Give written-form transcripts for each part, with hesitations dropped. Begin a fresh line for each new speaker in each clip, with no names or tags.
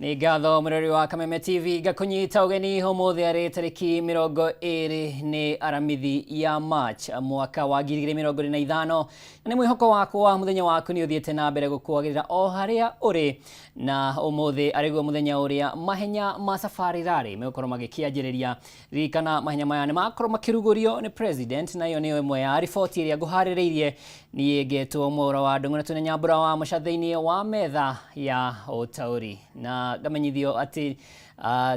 Nĩ ngatho mũrori wa Kameme TV ngakũnyita ũgeni ũmũthĩ arĩ tarĩki 24 nĩ Aramithi ya March mwaka wa 2025, na nĩ mwĩhoko wakwa mũthenya waku nĩ ũthiĩte na mbere gũkwagĩrĩra o harĩa ũrĩ, na ũmũthĩ arĩguo mũthenya ũrĩa mahenya ma Safari Rally megũkorwo magĩkĩanjĩrĩria. Ririkana mahenya maya nĩ makorwo makĩrugũrio nĩ president, na ĩyo nĩyo ĩmwe ya riboti ĩrĩa ngũharĩrĩirie. Niĩ ngetwo Mwaũra wa Ndung'u na twĩna Nyambura wa Mũca thĩinĩ wa metha ya ũtaũri, na ngamenyithio atĩ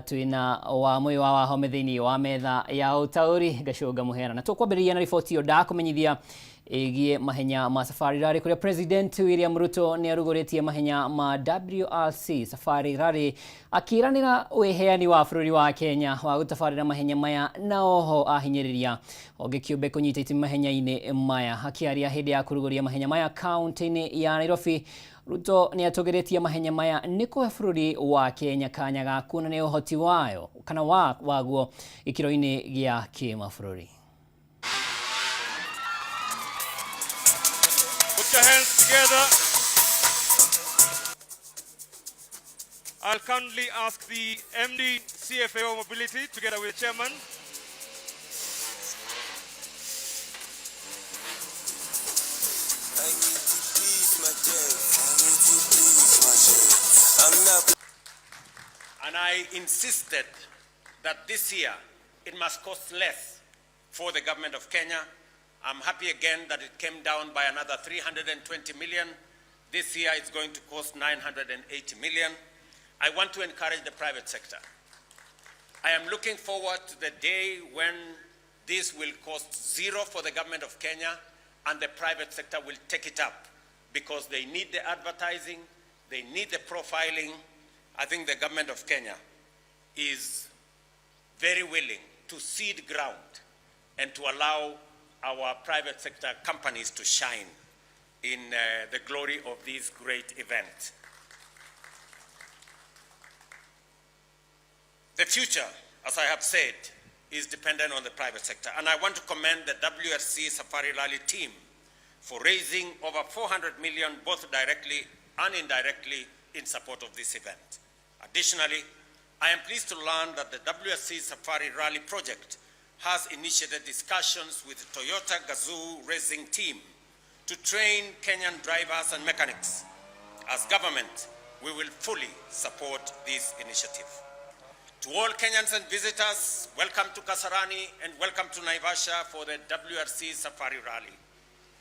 twĩna wa Mũyũ wa Wahome thĩinĩ wa metha ya ũtaũri, ngacũnga mũhera. Na tũkwambĩrĩria na riboti ĩyo ndakũmenyithia ĩgiĩ mahenya ma Safari Rally, kũrĩa President William Ruto nĩ arugũrĩtie mahenya ma WRC Safari Rally, akĩranĩra wĩheani wa bũrũri wa Kenya wa gũtabarĩra mahenya maya, na oho ahinyĩrĩria honge kĩũmbe kũnyita itemi mahenya-inĩ maya. Akĩaria hĩndĩ ya kũrugũria mahenya maya kaunti-inĩ ya Nairobi, Ruto nĩ atũgĩrĩtie mahenya maya nĩ kũhe bũrũri wa Kenya kanya ga kuonania ũhoti wayo kana wa waguo gĩkĩro-inĩ gĩa kĩmabũrũri.
Put your hands together. I'll kindly ask the MD CFAO Mobility together with the chairman.
I need to please my chest. I need to please my chest. I'm not.
And I insisted that this year it must cost less for the government of Kenya. I'm happy again that it came down by another 320 million. This year it's going to cost 980 million. I want to encourage the private sector. I am looking forward to the day when this will cost zero for the government of Kenya and the private sector will take it up, because they need the advertising, they need the profiling. I think the government of Kenya is very willing to cede ground and to allow our private sector companies to shine in the glory of this great event. The future, as I have said, is dependent on the private sector. And I want to commend the WRC Safari Rally team for raising over 400 million, both directly and indirectly, in support of this event. Additionally, I am pleased to learn that the WRC Safari Rally project has initiated discussions with the Toyota Gazoo Racing team to train Kenyan drivers and mechanics. As government, we will fully support this initiative. To all Kenyans and visitors, welcome to Kasarani and welcome to Naivasha for the WRC Safari Rally.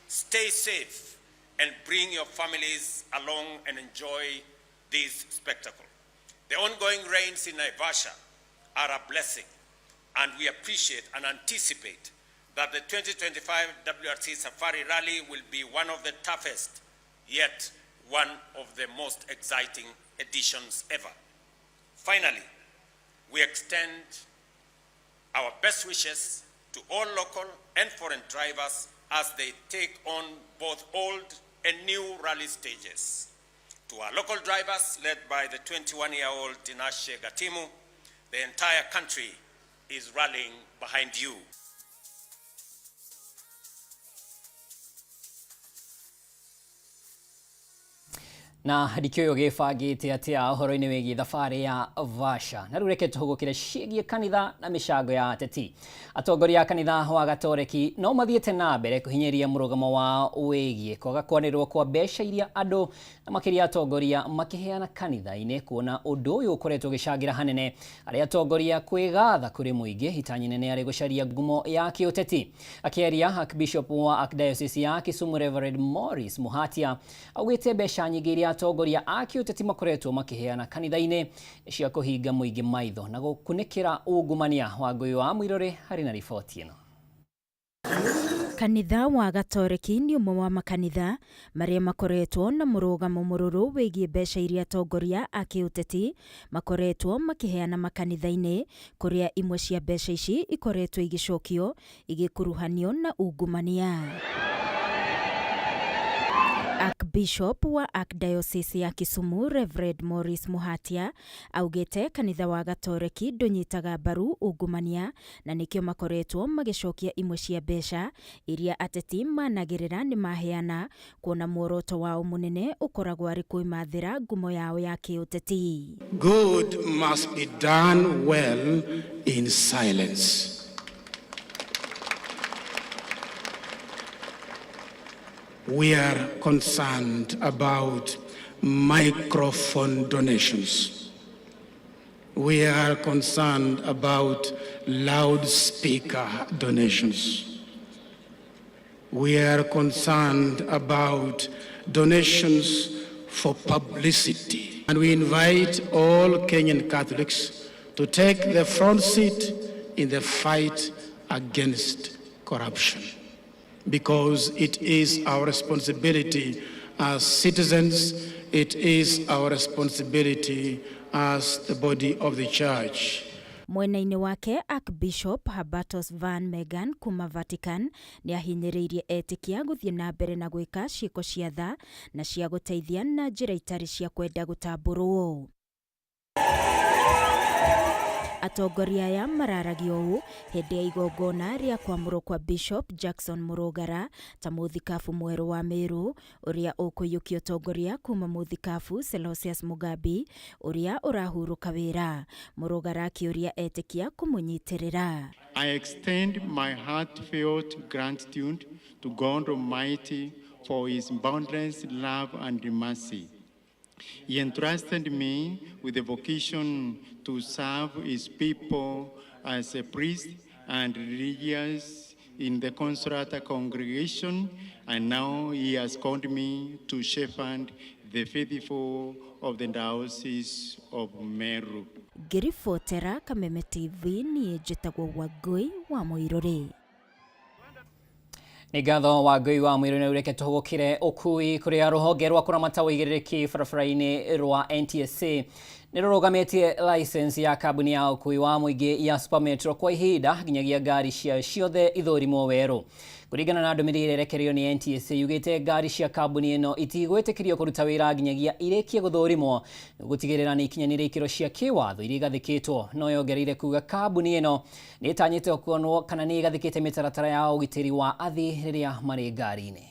Stay safe and bring your families along and enjoy this spectacle. The ongoing rains in Naivasha are a blessing, and we appreciate and anticipate that the 2025 WRC Safari Rally will be one of the toughest, yet one of the most exciting editions ever. Finally, we extend our best wishes to all local and foreign drivers as they take on both old and new rally stages. To our local drivers, led by the 21-year-old Tinashe Gatimu, the entire country is rallying behind you.
Na ndikĩũĩ ũgĩbangĩte atĩa ũhoro-inĩ wĩgiĩ thabarĩ ya Vasha. Na rĩu reke tũhũgũkĩre ciĩgiĩ kanitha na mĩcango ya ateti. Atongoria a kanitha wa Gatoreki no mathiĩte na mbere kũhinyĩrĩria mũrũgamo wao wĩgiĩ kwaga kwanĩrĩrwo kwa mbeca iria andũ na makĩria atongoria makĩheana kanitha-inĩ, kuona ũndũ ũyũ ũkoretwo ũgĩcangĩra hanene arĩa atongoria kwĩgatha kũrĩ mũingĩ itanyi nene arĩ gũcaria ngumo ya kĩũteti. Akĩaria, Archbishop wa Archdiocese ya Kisumu Reverend Maurice Muhatia augĩte mbeca nyingĩ iria atongoria a kĩũteti makoretwo makĩheana kanitha-inĩ cia kũhinga mũingĩ maitho na gũkunĩkĩra ungumania. Wangũi wa Mwirore harĩ na riboti ĩno.
Kanitha wa Gatoreki nĩ ũmwe wa makanitha marĩa makoretwo na mũrũgamo mũrũrũ wĩgiĩ mbeca iria atongoria a kĩũteti makoretwo makĩheana makanitha-inĩ, kũrĩa imwe cia mbeca ici ikoretwo igĩcokio igĩkuruhanio na ungumania. Archbishop wa Archdiocese ya Kisumu Reverend Maurice Muhatia augĩte kanitha wa Gatoreki ndũnyitaga mbaru ungumania na nĩkĩo makoretwo magĩcokia imwe cia mbeca iria ateti managĩrĩra nĩ maheana, kuona muoroto wao mũnene ũkoragwo arĩ kwĩmathĩra ngumo yao ya kĩũteti.
Good must be done well in silence. We are concerned about microphone donations. We are concerned about loudspeaker donations. We are concerned about donations for publicity. And we invite all Kenyan Catholics to take the front seat in the fight against corruption, because it is our responsibility as citizens, it is our responsibility as the body of the church.
Mwena-inĩ wake Archbishop Hubertus van Megan kuma Vatican nĩ ahinyĩrĩirie etĩkia gũthiĩ na mbere na gwĩka ciĩko cia tha na cia gũteithia na njĩra itarĩ cia kwenda gũtambũrwo. Atongoria aya mararagia ũũ hĩndĩ ya igongona rĩa kwamũrwo kwa Bishop Jackson Murugara ta mũthikabu mwerũ wa Meru ũrĩa ũkũiyũkia ũtongoria kuma mũthikabu Celosius Mugambi ũrĩa ũrahurũka wĩra. Murugara akĩũria etĩkia kũmũnyitĩrĩra.
I extend my heartfelt gratitude to God Almighty for his boundless love and mercy. He entrusted me with the vocation to serve his people as a priest and religious in the Consolata congregation, and now he has called me to shepherd the faithful of the Diocese of Meru.
Ngĩribotera Kameme TV niĩ njĩtagwo Wangũi wa Mũirũrĩ.
Nĩ ngatho Wangũi wa Mũirũrĩ. Reke tũhũgũkĩre ũkui kũrĩa rũhonge rwa kũramata ũigĩrĩrĩki barabara-inĩ rwa NTSA nĩ rũrũgamĩtie license ya kambuni ya ũkui wa mũingĩ ya Super Metro kwa ihinda nginyagia ngari ciayo ciothe ithũrimwo werũ. Kũringana na ndũmĩrĩri ĩrĩa ĩrekereirio nĩ NTSA yugĩte ngari cia kambuni ĩno itigwĩtĩkĩrio kũruta wĩra nginyagia irĩkie gũthũrimwo gũtigĩrĩra nĩ ikinyanĩire ikĩro cia kĩwatho iria igathĩkĩtwo. No yongereire kuga kambuni ĩno nĩ ĩtanyĩte kuonwo kana nĩ ĩgathĩkĩte mĩtaratara ya ũgitĩri wa athii rĩrĩa marĩ ngari-inĩ.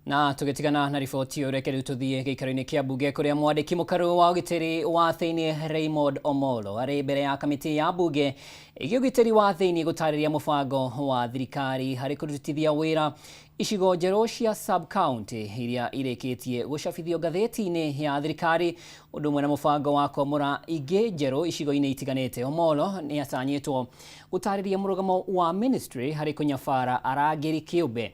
Na tugitigana na riboti ĩyo, reke rĩu tũthiĩ gĩikaro-inĩ kĩa mbunge kũrĩa mwandĩki mũkaru wa ũgitĩri wa thĩinĩ Raymond Omolo arĩ mbere ya kamĩtĩ ya mbunge ĩgiĩ ũgitĩri wa thĩinĩ gũtarĩria mũbango wa thirikari harĩ kũrutithia wĩra icigo njerũ cia sub-county iria irĩkĩtie gũcabithio ngathĩti-inĩ ya thirikari, ũndũ ũmwe na mũbango wa kwamũra ingĩ njerũ icigo-inĩ itiganĩte. Omolo nĩ atanyĩtwo gũtarĩria mũrũgamo wa ministry harĩ kũnyabara arangĩri kĩũmbe.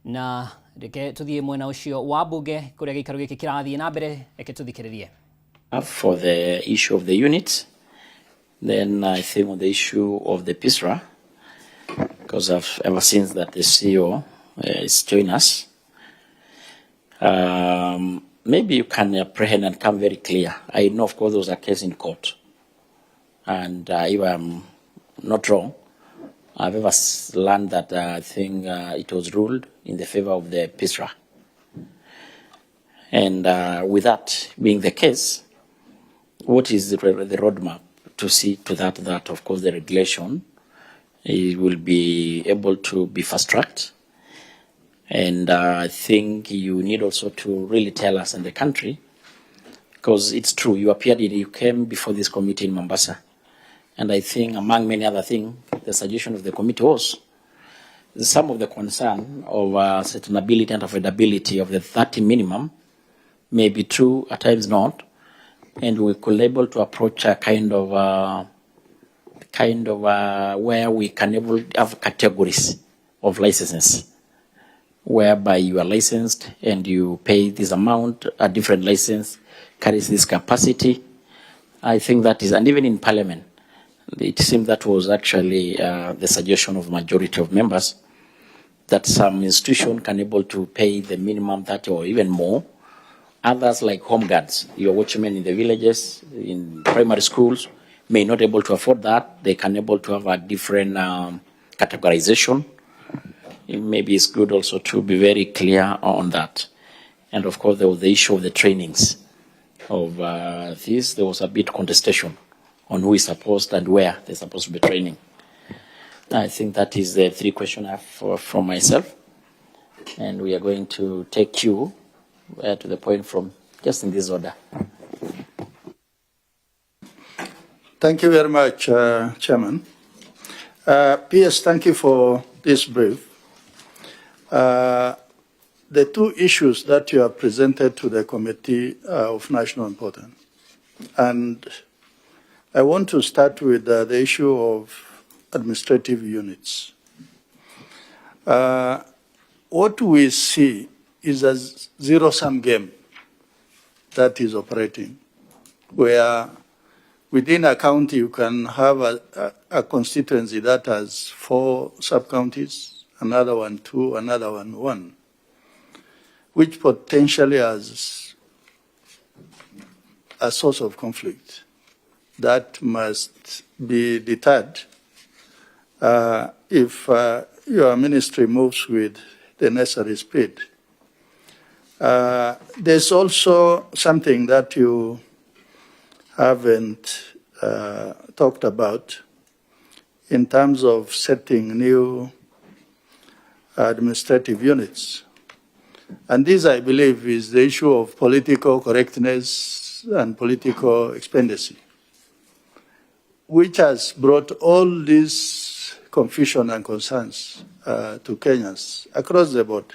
Na reke tuthiĩ mwena ũcio wa mbunge kũrĩa gĩikaro gĩkĩ kĩrathiĩ na mbere, reke tũthikĩrĩrie.
For the issue of the units, then I think on the issue of the PISRA, because I've ever since that the CEO is joined us, maybe you can apprehend and come very clear. I know, of course, there was a case in court, and if I'm not wrong, I've ever learned that I think it was ruled in the favor of the PISRA. And with that being the case, what is the roadmap to see to that of course the regulation it will be able to be fast-tracked? And I think you need also to really tell us in the country, because it's true, you appeared in, you came before this committee in Mombasa. And I think among many other things, the suggestion of the committee was some of the concern of sustainability and affordability of the 30 minimum may be true, at times not. And we could able to approach a kind of where we can able have categories of licenses, whereby you are licensed and you pay this amount, a different license carries this capacity. I think that is, and even in Parliament, it seemed that was actually the suggestion of majority of members, that some institution can able to pay the minimum that or even more. Others like home guards, your watchmen in the villages, in primary schools, may not able to afford that. They can able to have a different categorization. Maybe it's good also to be very clear on that. And of course, there was the issue of the trainings of this. There was a bit contestation on who is supposed and where they're supposed to be training. I think that is the three questions I have from myself. And we are going to take you to the point from just in this order.
Thank you very much, Chairman. PS, thank you for this brief. The two issues that you have presented to the Committee are of national importance. And I want to start with the issue of administrative units. What we see is a zero-sum game that is operating, where within a county you can have a constituency that has 4 sub-counties, another one 2, another one 1, which potentially has a source of conflict that must be deterred if your ministry moves with the necessary speed. There's also something that you haven't talked about in terms of setting new administrative units. And this, I believe, is the issue of political correctness and political expediency, which has brought all this confusion and concerns to Kenyans across the board.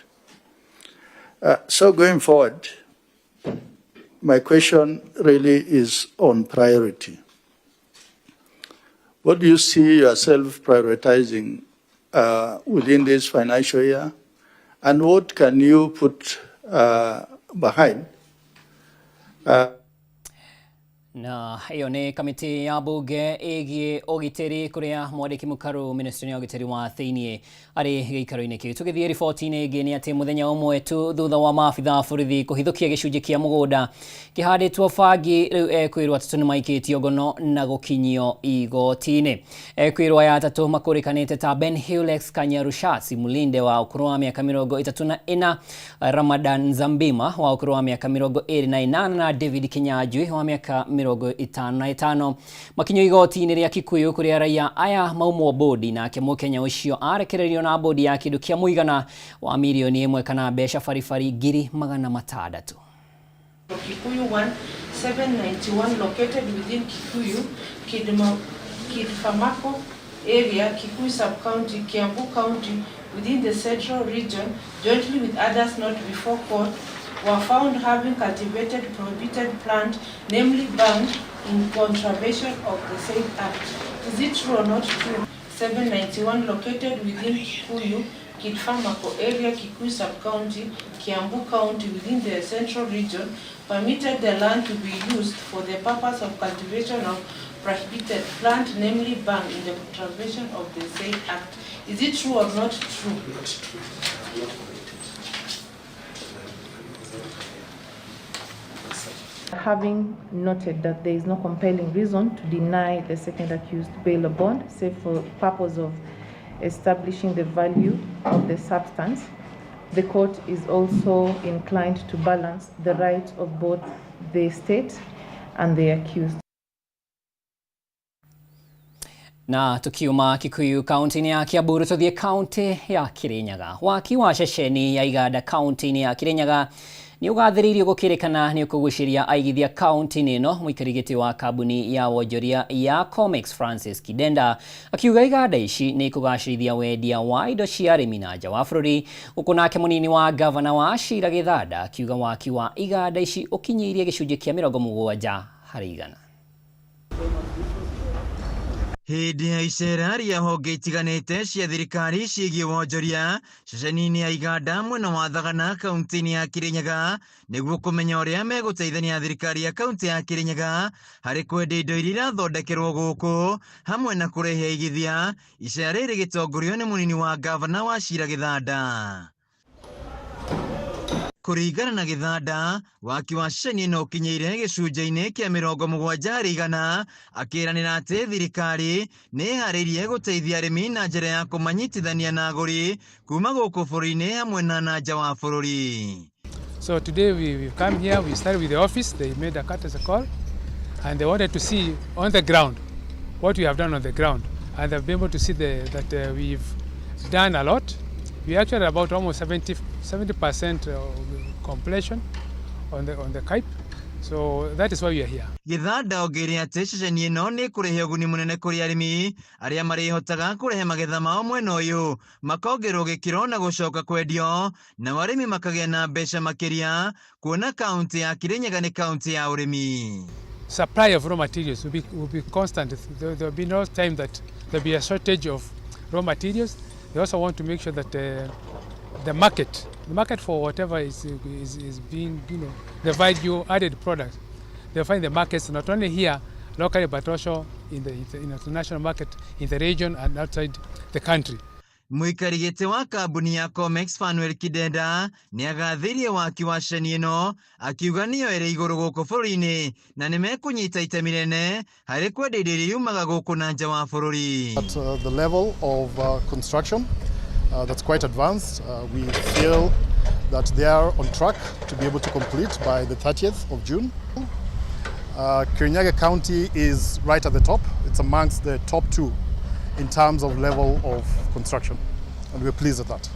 So going forward, my question really is on priority. What do you see yourself prioritizing within this financial year? And what can you put behind?
Na iyo ni kamiti ya bunge igie ugitiri kuria mwandiki mukaru ministry ya ugitiri wa thiini ari giikaro-ini kiu. Tugithie riboti-ini ingi ni ati muthenya umwe tu thutha wa maabitha a borithi kuhithukia gicunji kia mugunda kihanditwo bangi riu ekwirwo atatu ni maikitio ngono na gukinyio igoti-ini. Ekwirwo aya atatu makurikanite ta Ben Hewlex Kanyarushasi Mulinde wa ukuru wa miaka 34, Ramadan Zambima wa ukuru wa miaka 28 na David Kinyanjui wa miaka 55 makinyo igoti-inĩ rĩa Kikuyu kũrĩa raia aya maumwo bodi nake mũkenya ũcio arekererio na bodi ya kĩndũ kĩa mũigana wa mirioni 1 kana mbeca baribari 600,000.
Kikuyu 1791 located within Kikuyu Kidfamako area, Kikuyu sub-county, Kiambu County, within the central region, jointly with others not before court, were found having cultivated prohibited plant, namely bhang, in contravention of the said act. Is it true or not true? 791 located within Kikuyu, Kidfamako area, Kikuyu sub-county, Kiambu County, within the central region, permitted the land to be used for the purpose of cultivation of prohibited plant, namely bhang, in the contravention of the said act. Is it true or not true?
Not true. Not permitted.
Having noted that there is no compelling reason to deny the second accused bail or bond, save for purpose of establishing the value of the substance, the court is also inclined to balance the rights of both the state and the accused.
Na tukiuma Kikuyu kaunti-inĩ ya Kiambu tuthiĩ kaunti ya Kirinyaga. Waki wa ceceni ya Iganda kaunti-inĩ ya Kirinyaga nĩ ũgathĩrĩirio gũkĩrĩkana nĩ ũkũgucĩria aigithia kaunti-inĩ ĩno. Mũikarĩri gĩtĩ wa kambuni ya wonjoria ya Comex Francis Kidenda akiuga iganda ici nĩ ikũgacĩrithia wendia wa indo cia arĩmi na nja wa bũrũri, gũkũ nake mũnini wa gavana wa Shira Gĩthanda akiuga waki wa iganda ici ũkinyĩirie gĩcunjĩ kĩa 70 Harĩ 100.
Hĩndĩ ya icera rĩa honge itiganĩte cia thirikari ciĩgiĩ wonjoria ceceni-inĩ ya Iganda mwena wa Thagana kaunti-inĩ ya Kirinyaga nĩguo kũmenya ũrĩa megũteithania thirikari ya kaunti ya Kirinyaga harĩ kwendia indo iria irathondekerwo gũkũ hamwe na kũrehe aigithia. Icera rĩrĩ rĩgĩtongorio nĩ mũnini wa ngavana wa Cira Gĩthanda. Kũringana na Gĩthanda, waki wa ceceni ĩno ũkinyĩire gĩcunjĩ-inĩ kĩa 70% akĩranĩra atĩ thirikari nĩ ĩharĩirie gũteithia arĩmi na njĩra ya kũmanyitithania na agũri kuma gũkũ bũrũri-inĩ hamwe na na nja wa bũrũri.
So today we've come here, we started with the office, they made a courtesy call and they wanted to see on the ground what we have done on the ground, and they've been able to see that we've done a lot. We actually about almost 70% completion on the CAIP. So that is why we are here.
Gĩthanda ongereire atĩ ceceni ĩno nĩ ĩkũrehe ũguni mũnene kũrĩ arĩmi arĩa marĩhotaga kũrehe magetha mao mwena ũyũ makongerwo gĩkĩro na gũcoka kwendio, nao arĩmi makagĩa na mbeca makĩria kuona kaunti ya Kirinyaga nĩ kaunti ya ũrĩmi.
Supply of raw materials will be constant. There will be no time that there will be a shortage of raw materials. They also want to make sure that the market for whatever is being, the value added product, they find the markets not only here locally but also in the international market, in the region and outside the country.
Mũikari gĩtĩ wa kambuni ya Comex Fanuel Kidenda nĩ agathĩirie waki wa ceceni ĩno akiuga nĩyo ĩrĩ igũrũ gũkũ bũrũri-inĩ na nĩ mekũnyita itemi rĩnene harĩ kwendia indo iria yumaga gũkũ na nja wa bũrũri.
At the level of construction that's quite advanced, we feel that they are on track to be able to complete by the 30th of June. Kirinyaga County is right at the top. It's amongst the top two in terms of level of construction, and we're pleased at that.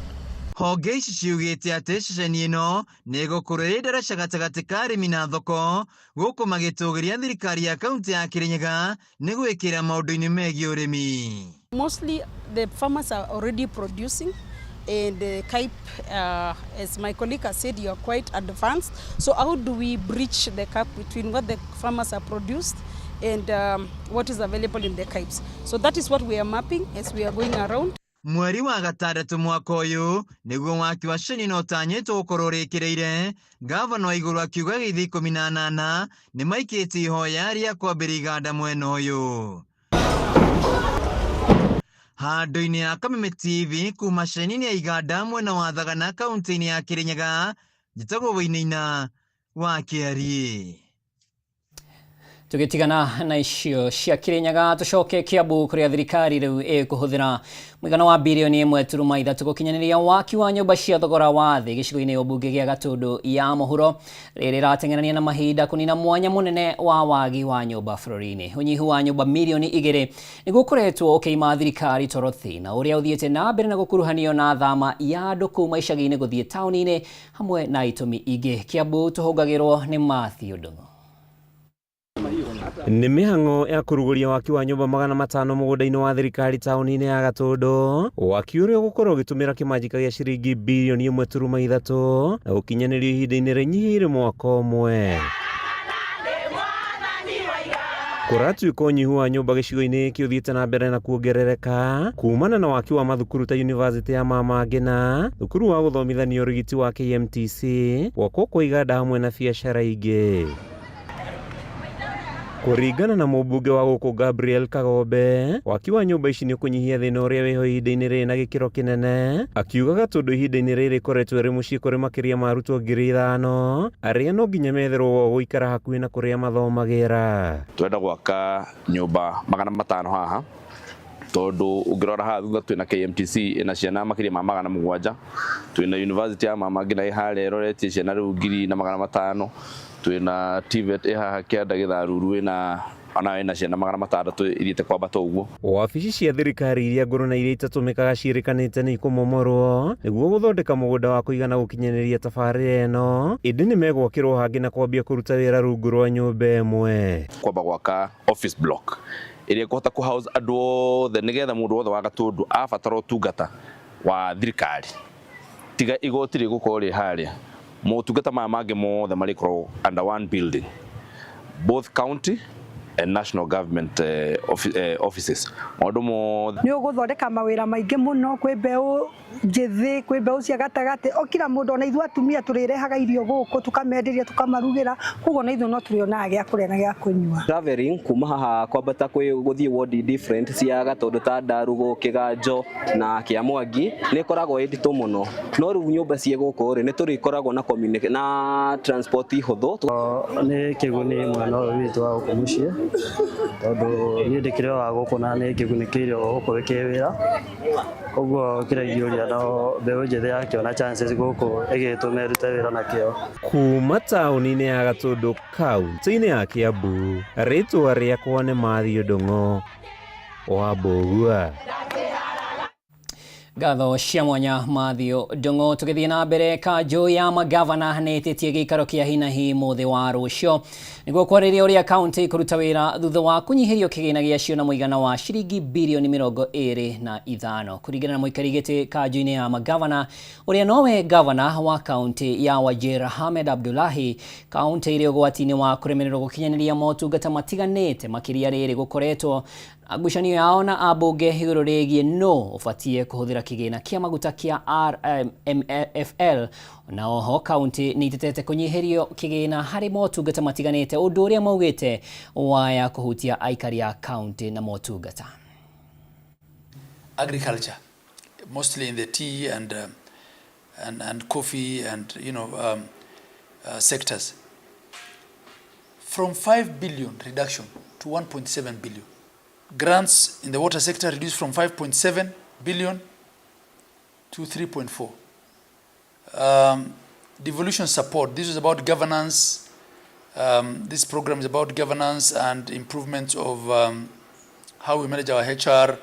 Honge ici ciugĩte atĩ ceceni ĩno nĩ ĩgũkorwo ĩrĩ ndaraca gatagatĩ ka arĩmi na thoko gũkũ magĩtũgĩria thirikari ya kaunti ya Kirinyaga nĩ gwĩkĩra maũndũ-inĩ megiĩ ũrĩmi.
Mostly the farmers are already producing, and the CAIP, as my colleague has said, you are quite advanced. So how do we bridge the gap between what the farmers are produced and what is available in the CAIPs? So that is what we are mapping as we are going around.
Mweri wa gatandatũ mwaka ũyũ nĩguo waki wa ceceni ĩno ũtanyĩtwo gũkorwo ũrĩkĩrĩire. Gavana wa igũrũ akiuga gĩthĩ 18 nĩ maikĩtie ihoya rĩa kwambĩrĩria iganda mwena ũyũ. Handũ-inĩ ya Kameme TV kuma ceceni-inĩ ya iganda mwena wa Thagana kaunti-inĩ ya Kirinyaga, njĩtagwo Wainaina wa Kĩariĩ.
Tũgĩtigana na icio cia Kirinyaga, tũcoke Kiambu kũrĩa thirikari rĩu ĩkũhũthĩra mũigana wa birioni 1.3 gũkinyanĩria waki wa nyũmba cia thogora wa thĩ gĩcigo-inĩ ũmbunge gĩa Gatũndũ ya mũhuro. Rĩrĩ rĩrateng'erania na mahinda kũnina mwanya mũnene wa wagi wa nyũmba bũrũri-inĩ. Ũnyihu wa nyũmba mirioni 2 nĩguo ũkoretwo ũkĩima thirikari toro, thĩna ũrĩa ũthiĩte na mbere na gũkuruhanio na thama ya andũ kuma icagi-inĩ gũthiĩ taũni-inĩ hamwe na itũmi ingĩ. Kiambu tũhũngagĩrwo nĩ Matthew Ndung'u.
Nĩ mĩhang'o ya kũrugũria waki wa nyũmba 500 mũgũnda-inĩ wa thirikari taũni-inĩ ya Gatũndũ, waki ũrĩa ũgũkorwo ũgĩtũmĩra kĩmanjĩka gĩa ciringi birioni 1.3 na gũkinyanĩrio ihinda-inĩ rĩnyihĩire mwaka ũmwe. Kũratuĩka ũnyihu wa nyũmba gĩcigo-inĩ gĩkĩ ũthiĩte na mbere na kuongerereka kumana na waki wa mathukuru ta Yunivasĩtĩ ya Mama Ngina, thukuru wa gũthomithania ũrigiti wa KMTC, gwakwo kwa iganda hamwe na biacara ingĩ. Kũringana na mũmbunge wa gũkũ Gabriel Kagombe, waki wa nyũmba ici nĩ ũkũnyihia thĩna ũrĩa wĩho ihinda-inĩ rĩrĩ na gĩkĩro kĩnene, akiugaga tondũ ihinda-inĩ rĩrĩ ĩkoretwo ĩrĩ mũciĩ kũrĩ makĩria ma arutwo 5,000 arĩa no nginya metherwo gwa gũikara hakuhĩ na kũrĩa mathomagĩra.
Twenda gwaka nyũmba 500 haha tondũ ũngĩrora haha thutha twĩna KMTC ĩna ciana makĩria ma 700, twĩna University ya Mama Ngina ĩ harĩa ĩroretie ciana rĩu 1,500, twĩna TVET ĩ haha kĩanda Gĩtharuru ĩna onayo ĩna ciana 600 ithiĩte kwambata ũguo.
Wabici cia thirikari iria ngũrũ na iria itatũmĩkaga ciĩrĩkanĩte nĩ ikũmomorwo nĩguo gũthondeka mũgũnda wa kũigana gũkinyanĩria tabarĩra ĩno, ĩndĩ nĩ megwakĩrwo hangĩ na kwambia kũruta wĩra rungu rwa nyũmba ĩmwe.
Kwamba gwaka office block ĩrĩa ĩkũhota kũ house andũ othe nĩgetha mũndũ wothe wa Gatũndũ abatara ũtungata wa thirikari, tiga igoti rĩgũkorwo rĩ harĩa, motungata maya mangĩ mothe marĩkorwo under one building. Both county and national government offices, maũndũ mothe.
Nĩ ũgũthondeka mawĩra maingĩ mũno kwĩ mbeũ njĩthĩ, kwĩ mbeũ cia gatagatĩ, o kila mũndũ. Ona ithuĩ atumia tũrĩrehaga irio gũkũ, tũkamenderia, tũkamarugĩra, koguo ona ithuĩ no tũrĩonaga gĩa kũrĩa na gĩa kũnyua.
Traveling kuma haha kwambata kwĩ gũthiĩ ward different cia Gatũndũ ta Ndarugo, Kĩganjo na Kĩamwangi nĩ ĩkoragwo ĩ nditũ mũno, no rĩu nyũmba ciĩ gũkũ rĩ, nĩ tũrĩkoragwo na na transport hũthũ.
Nĩ kĩguni mwena ũyũ witũ wa gũkũ mũciĩ, tondũ niĩ ndĩkĩrĩ o wa gũkũ na nĩ ngĩgunĩkĩire o gũkũ kĩwĩra, koguo kĩrĩa ingĩũria no mbeũ njĩthĩ yakĩona chances gũkũ ĩgĩtũme ĩrute wĩra na kĩo.
Kuma taũni-inĩ ya Gatũndũ, kaunti-inĩ ya Kiambu, rĩtwa rĩakwa nĩ Matthew Ndung'u wa Mbũgua.
Ngatho cia mwanya, Matthew Ndung'u. Tũgĩthiĩ na mbere, kanjũ ya magavana nĩ ĩtĩtie gĩikaro kĩa hinahi mũthĩ wa rũcio nĩguo kwarĩrĩria ũrĩa kaunti ikũruta wĩra thutha wa kũnyihĩrio kĩgĩna gĩacio na mũigana wa ciringi birioni 25. Kũringana na mũikari gĩtĩ kanjũ-inĩ ya magavana, ũrĩa nowe gavana wa kaunti ya Wajir, Ahmed Abdullahi, kaunti ĩrĩ ũgwati-inĩ wa kũremererwo gũkinyanĩria motungata matiganĩte, makĩria rĩrĩ gũkoretwo ngucanio yao na ambunge igũrũ rĩgiĩ no ũbatiĩ kũhũthĩra kĩgĩna kĩa maguta kĩa RMFL. Na oho kaunti nĩ itetete kũnyihĩrio kĩgĩna harĩ motungata matiganĩte, ũndũ ũrĩa maugĩte waya kũhutia aikari a kaunti na motungata.
Agriculture, mostly in the tea and coffee and sectors, from 5 billion reduction to 1.7 billion. Grants in the water sector reduced from 5.7 billion to 3.4. Devolution support, this is about governance. This program is about governance and improvement of how we manage our HR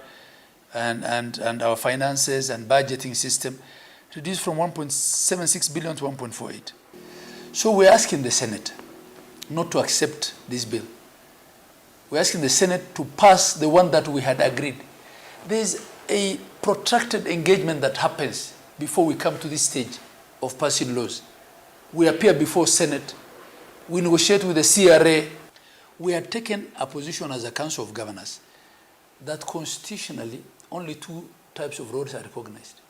and our finances and budgeting system, reduced from 1.76 billion to 1.48. So we're asking the Senate not to accept this bill. We're asking the Senate to pass the one that we had agreed. There's a protracted engagement that happens before we come to this stage of passing laws. We appear before Senate, we negotiate with the CRA. We had taken a position as a Council of Governors that constitutionally only two types of roads are recognized: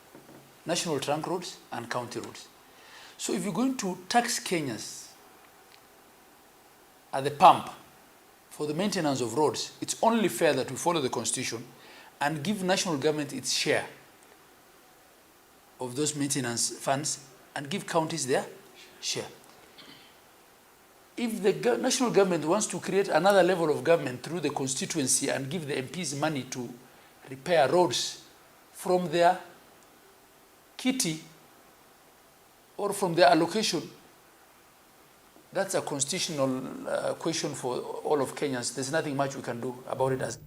national trunk roads and county roads. So if you're going to tax Kenyans at the pump for the maintenance of roads, it's only fair that we follow the constitution and give national government its share of those maintenance funds and give counties their share. If the national government wants to create another level of government through the constituency and give the MPs money to repair roads from their kitty or from their allocation, that's a constitutional question for all of Kenyans. There's nothing much we can do about it as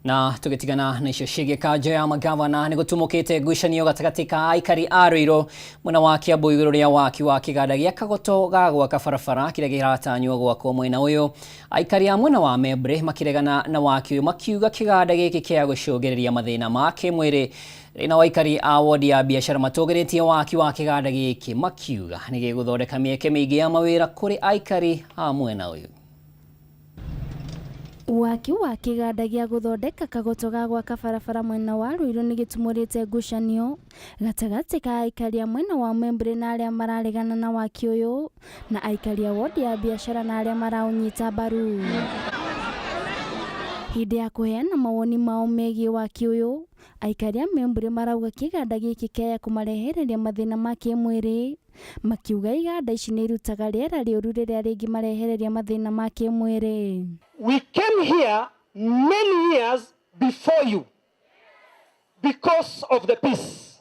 Na tũgĩtigana na icio ciĩgiĩ kanjũ ya magavana, nĩ gũtumũkĩte ngucanio gatagatĩ ka aikari a Ruiru mwena wa Kiambu igũrũ rĩa waki wa kĩganda gĩa kagoto ga gwaka barabara kĩrĩa kĩratanywo gwakwo mwena ũyũ. Aikari a mwena wa Membre makĩregana na waki ũyũ, makiuga kĩganda gĩkĩ kĩa gũcũngĩrĩria mathĩna ma kĩmwĩrĩ. Na aikari a wodi ya biacara matũgĩrĩtie waki wa kĩganda gĩkĩ, makiuga nĩ gĩgũthondeka mĩeke mĩingĩ ya mawĩra kũrĩ aikari a mwena ũyũ.
Waki wa kĩganda gĩa gũthondeka kagoto ga gwaka barabara mwena wa Ruiru nĩ gĩtumũrĩte ngucanio gatagatĩ ka aikari a mwena wa Membre na arĩa mararegana na waki ũyũ, na aikari a wodi ya biacara na arĩa maraũnyita mbaru. Hĩndĩ ya kũheana mawoni mao megiĩ waki ũyũ, aikari a Membre marauga kĩganda gĩkĩ kĩaya kũmarehereria mathĩna ma kĩmwĩrĩ, makiuga iganda ici nĩ irutaga rĩera rĩũru rĩrĩa rĩngĩmarehereria mathĩna ma kĩmwĩrĩ.
We came here many years before you because of the peace.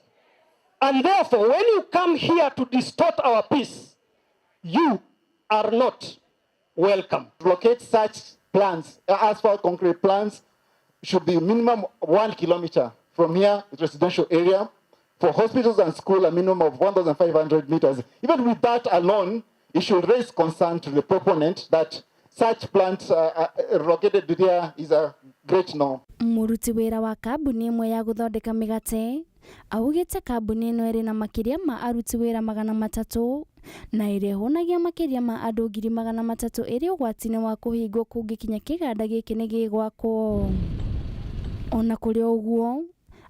And therefore, when you come here to distort our peace, you are not welcome.
Locate such plants, asphalt concrete plants, should be minimum 1 kilometer from here, residential area. For hospitals and school, a minimum of 1,500 meters. Even with that alone, it should raise concern to the proponent that such plant located there is a great no.
Mũruti wĩra wa kambuni ĩmwe ya gũthondeka mĩgate augĩte kambuni ĩno ĩrĩ na makĩria ma aruti wĩra 300. Na ĩrĩa ĩhũnagia makĩria ma andũ 300,000 ĩrĩ ũgwati-inĩ wa kũhingwo kũngĩkinya kĩganda gĩkĩ nĩ gĩgwakwo. Ona kũrĩ ũguo,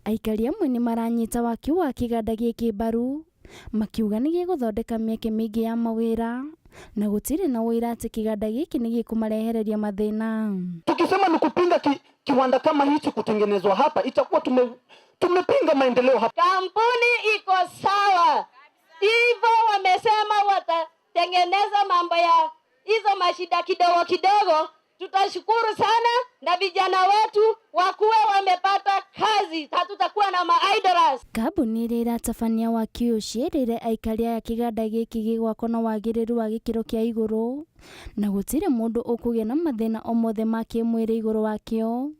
aikari amwe nĩ maranyita waki wa kĩganda gĩkĩ mbaru makiuga nĩ gĩgũthondeka mĩeke mĩingĩ ya mawĩra na gũtirĩ na ũira atĩ kĩganda gĩkĩ nĩ gĩkũmarehereria mathĩna.
Tukisema ni kupinga kiwanda kama hichi kutengenezwa hapa, itakuwa tumepinga maendeleo hapa.
Kampuni iko sawa, hivyo wamesema watatengeneza mambo ya hizo mashida kidogo kidogo. Tutashukuru sana na vijana wetu wakuwe wamepata kazi, hatutakuwa na ma-idlers.
Kambuni ĩrĩa ĩratabania waki ũyũ ciĩrĩire aikari aya kĩganda gĩkĩ gĩgwakwo na wagĩrĩru wa gĩkĩro kĩa igũrũ na gũtirĩ mũndũ ũkũgĩa na mathĩna o mothe ma kĩmwĩrĩ igũrũ wakĩo.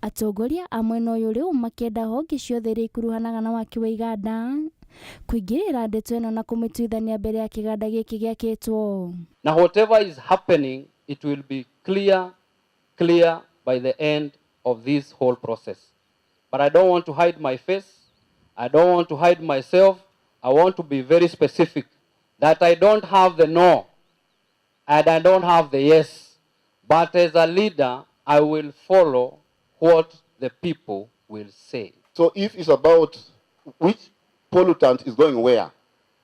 Atongoria a mwena ũyũ rĩu makĩenda honge ciothe iria ikuruhanaga na waki wa iganda kũingĩrĩra ndeto ĩno na kũmĩtuithania mbere ya kĩganda gĩkĩ gĩakĩtwo.
Now whatever is happening, it will be clear by the end of this whole process. But I don't want to hide my face. I don't want to hide myself. I want to be very specific that I don't have the no and I don't have the yes. But as a leader, I will follow what the people will say.
So if it's about which pollutant is going where,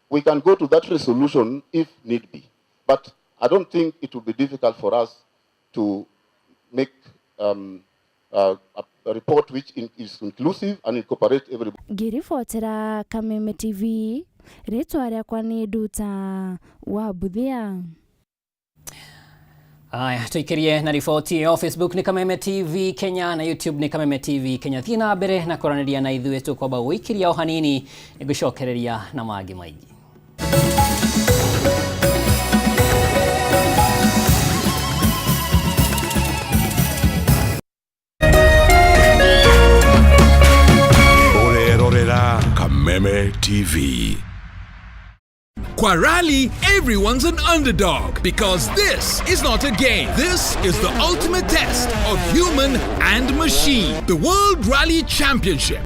we can go to that resolution if need be. But I don't think it will be difficult for us to make a report which is inclusive and incorporates everybody.
Ngĩribotera Kameme TV, rĩtwa rĩakwa nĩ Nduta wa Mbuthia.
Aya, tuikirie na riboti ĩyo. Facebook nĩ Kameme TV Kenya na YouTube nĩ Kameme TV Kenya. Thiĩ na mbere na kwaranĩria na ithuĩ, tũkwamba gũikiria o hanini nĩngũcokereria na mangĩ maingĩ.
Ũrerorera Kameme TV.
Kwa Rally, everyone's an underdog because this is not a game. This is the ultimate test of human and machine. The World Rally Championship.